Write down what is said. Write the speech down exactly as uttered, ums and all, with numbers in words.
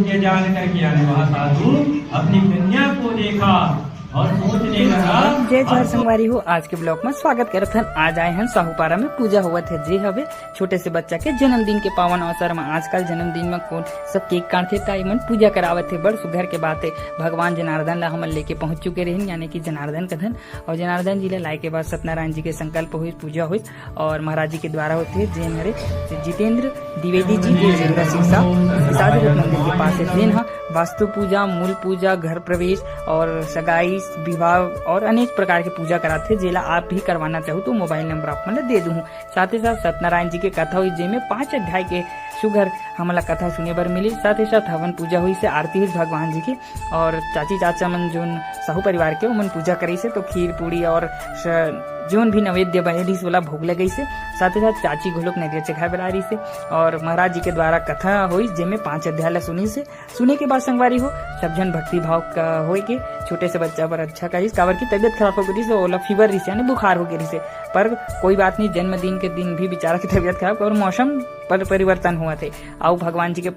ये जान करके आने वहाँ साधु अपनी कन्या को देखा और सोचने लगा। जय जोहार संगवारी हो, आज के vlog में स्वागत करत हन। आज आए हन साहूपारा में, पूजा होवत हे, जे हवे छोटे से बच्चा के जन्मदिन के पावन अवसर में। आजकल जन्मदिन में कोन सब केक काटथे, त एमन पूजा करावत हे। बड़ सुघर के बात हे, भगवान जनार्दन ला हमन लेके पहुंच चुके रहिन, यानी कि जनार्दन कथन। और जनार्दन जी ला लाए के बाद सत्यनारायण जी के संकल्प होइस, पूजा होइस और महाराज जी के द्वारा होथे, जेन हरे जितेंद्र द्विवेदी जी, जे जिंदा सिरसा साधु मंदिर के पास हे, जेन ह वास्तु पूजा, मूल पूजा, घर प्रवेश और सगाई, विवाह और अनेक प्रकार के पूजा कराथे, जेला आप भी करवाना चाहू तो मोबाइल नंबर आप मन ला दे दूहूँ। साथ ही साथ सत्यनारायण जी के कथा होइस, जेमे पांच अध्याय के सुघर हमन ला कथा सुने बर मिली। साथ ही साथ हवन पूजा होइस, आरती होइस भगवान जी की, और चाची चाचा मन जोन साहू परिवार के, ओमन पूजा करिस हे, तो खीर पूड़ी और स-, जोन भी नैवेद्य बने रहिस, ओला भोग लगाइस हे। साथ ही साथ चाची घलोक नरियर चघाए बर आए रहिस हे और महाराज जी के द्वारा कथा होइस, जेमे पांच अध्याय ला सुनिस हे। सुने के बाद संगवारी हो, सब झन भक्ति भाव का होए के छोटे से बच्चा बर अच्छा कहिस, काबर की तबीयत खराब हो गई रहिस, ओला फीवर रहिस, यानी बुखार हो गई रहिस हे। पर कोई बात नहीं, जन्मदिन के दिन भी बेचारा की तबीयत खराब और मौसम पर परिवर्तन हुआ थे। आओ भगवान जी के